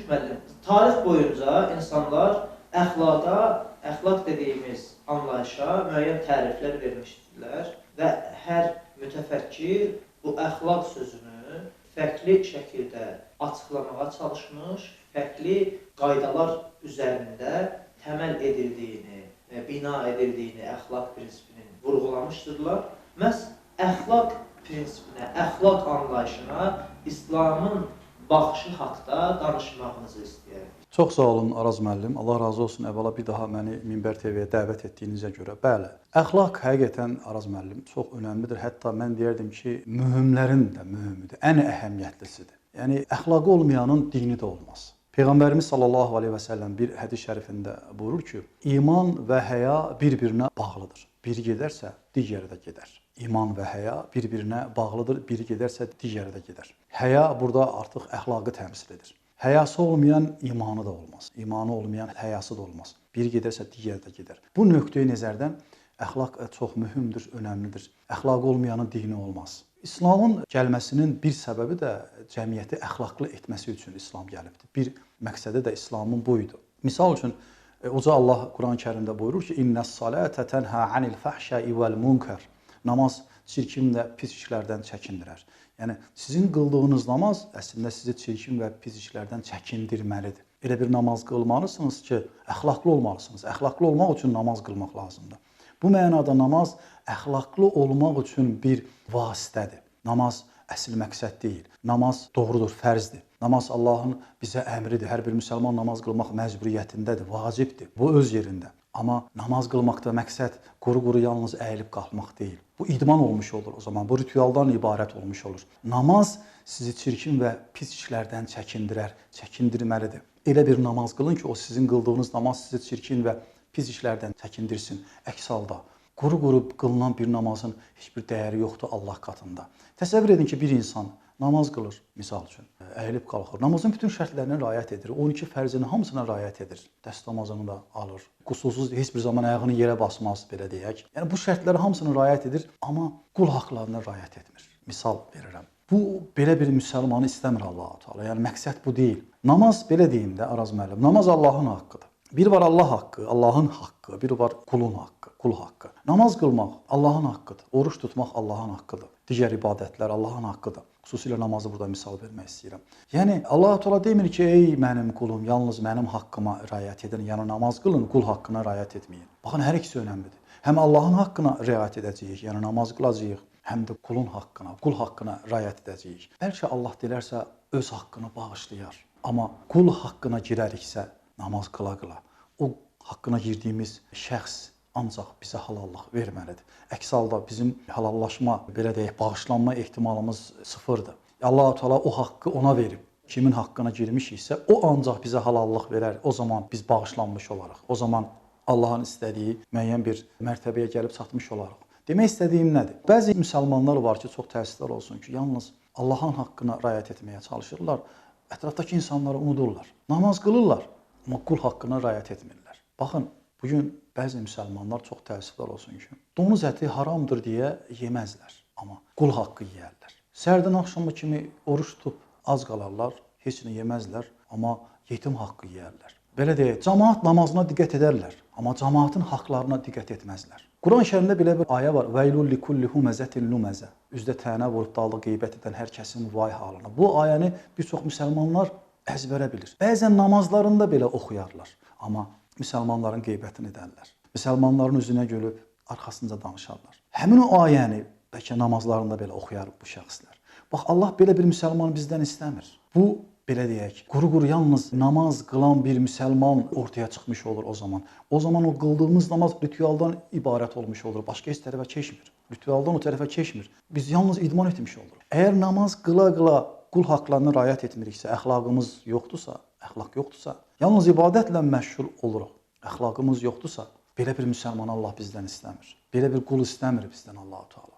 Müşfiq müəllim, tarix boyunca insanlar əxlaqa, əxlaq dediyimiz anlayışa müəyyən təriflər vermişdilər və hər mütəfəkkir bu əxlaq sözünü fərqli şəkildə açıqlamağa çalışmış, fərqli qaydalar üzərində təməl edildiyini, bina edildiyini əxlaq prinsipinin vurğulamışdırlar. Məhz əxlaq prinsipinə, əxlaq anlayışına İslamın baxışı haqda danışmağınızı istəyirəm. Çox sağ olun Araz müəllim. Allah razı olsun əvvəla bir daha məni Minbər TV-yə dəvət etdiyinizə görə. Bəli, əxlaq həqiqətən Araz müəllim çox önəmlidir. Hətta mən deyərdim ki, mühümlərin də mühümüdür, ən əhəmiyyətlisidir. Yəni əxlaqı olmayanın dini də olmaz. Peyğəmbərimiz sallallahu əleyhi və səlləm bir hədis şərifində buyurur ki, iman və həya bir-birinə bağlıdır. Biri gedərsə, digəri də gedər. İman və həya bir-birinə bağlıdır. Biri gedərsə, digəri də gedər. Həya burada artıq əxlaqı təmsil edir. Həyası olmayan imanı da olmaz. İmanı olmayan həyası da olmaz. Biri gedərsə, digəri də gedər. Bu nöqteyi nəzərdən əxlaq çox mühümdür, önəmlidir. Əxlaqı olmayanın dini olmaz. İslamın gəlməsinin bir səbəbi də cəmiyyəti əxlaqlı etməsi üçün İslam gəlibdir. Bir məqsədi də İslamın bu idi. Misal üçün, Uca Allah Quran-Kərimdə buyurur ki, İnnəs-salətə tənhə anil fəhşəi vəl-münkər. Namaz çirkin və pis işlərdən çəkindirər. Yəni, sizin qıldığınız namaz əslində sizi çirkin və pis işlərdən çəkindirməlidir. Elə bir namaz qılmalısınız ki, əxlaqlı olmalısınız. Əxlaqlı olmaq üçün namaz qılmaq lazımdır. Bu mənada namaz əxlaqlı olmaq üçün bir vasitədir. Namaz əsl məqsəd deyil. Namaz doğrudur, fərzdir. Namaz Allahın bizə əmridir. Hər bir müsəlman namaz qılmaq məcburiyyətindədir, vacibdir. Bu öz yerində. Amma namaz qılmaqda məqsəd quru-quru yalnız əyilib qalxmaq deyil. Bu idman olmuş olur o zaman. Bu ritualdan ibarət olmuş olur. Namaz sizi çirkin və pis işlərdən çəkindirər, çəkindirməlidir. Elə bir namaz qılın ki, o sizin qıldığınız namaz sizi çirkin və pis işlərdən çəkindirsin. Əks halda quru-quru qılınan bir namazın heç bir dəyəri yoxdur Allah qatında. Təsəvvür edin ki, bir insan namaz qılır, misal üçün, əyilib qalxır. Namazın bütün şərtlərinə riayət edir. 12 fərzinin hamısına riayət edir. Dəst namazını da alır. Qüsursuz heç bir zaman ayağını yerə basmaz, belə deyək. Yəni bu şərtləri hamısına riayət edir, amma qul haqlarına riayət etmir. Misal verirəm. Bu belə bir müsəlmanı istəmir Allah-u Teala. Yəni məqsəd bu deyil. Namaz belə deyim də Araz müəllim, namaz Allahın haqqıdır. Bir var Allah haqqı, Allahın haqqı, bir var qulun haqqı, qul haqqı. Namaz qılmaq Allahın haqqıdır, oruç tutmaq Allahın haqqıdır, digər ibadətlər Allahın haqqıdır. Xüsusilə namazı burada misal vermək istəyirəm. Yəni Allah-u Teala demir ki, ey mənim qulum, yalnız mənim haqqıma riayət edin, yəni namaz qılın, qul haqqına riayət etməyin. Baxın, hər ikisi önəmlidir. Həm Allahın haqqına riayət edəcəyik, yəni namaz qılacağıq, həm də qulun haqqına, qul haqqına riayət edəcəyik. Bəlkə Allah dilərsə öz haqqını bağışlayar. Amma qul haqqına girəriksə, namaz qıla-qıla, o haqqına girdiyimiz şəxs ancaq bizə halallıq verməlidir. Əks halda bizim halallaşma, belə deyək, bağışlanma ehtimalımız sıfırdır. Allah-u Teala o haqqı ona verib. Kimin haqqına girmişiksə, o ancaq bizə halallıq verər. O zaman biz bağışlanmış olarıq. O zaman Allahın istədiyi müəyyən bir mərtəbəyə gəlib çatmış olarıq. Demək istədiyim nədir? Bəzi müsəlmanlar var ki, çox təəssüflər olsun ki, yalnız Allahın haqqına riayət etməyə çalışırlar, ətrafdakı insanları unudurlar. Namaz qılırlar, amma qul haqqına riayət etmirlər. Baxın, bugün bəzi müsəlmanlar çox təəssüflər olsun ki, donuz əti haramdır deyə yeməzlər, amma qul haqqı yeyərlər. Səhərdən axşama kimi oruç tutub az qalarlar, heç nə yeməzlər, amma yetim haqqı yeyərlər. Belə deyək, camaat namazına diqqət edərlər, amma camaatın haqlarına diqqət etməzlər. Quran-Kərimdə belə bir ayə var. Veylul likulli humezetin lumeze. Üzdə tənə vurub dalda qeybət edən hər kəsin vay halına. Bu ayəni bir çox müsəlmanlar əzbərə bilir. Bəzən namazlarında belə oxuyarlar, amma müsəlmanların qeybətini edərlər. Müsəlmanların üzünə gülüb arxasınca danışarlar. Həmin o ayəni bəlkə namazlarında belə oxuyar bu şəxslər. Bax, Allah belə bir müsəlman bizdən istəmir. Bu, belə deyək, quru-quru yalnız namaz qılan bir müsəlman ortaya çıxmış olur o zaman. O zaman o qıldığımız namaz ritualdan ibarət olmuş olur. Başqa heç tərəfə keçmir. Ritualdan o tərəfə keçmir. Biz yalnız idman etmiş oluruq. Əgər namaz qıla-qıla qul haqlarını riayət etmiriksə, əxlaqımız yoxdursa, əxlaq yoxdursa, yalnız ibadətlə məşğul oluruq, əxlaqımız yoxdursa, belə bir müsəlman Allah bizdən istəmir. Belə bir qul istəmir bizdən Allah-u Teala.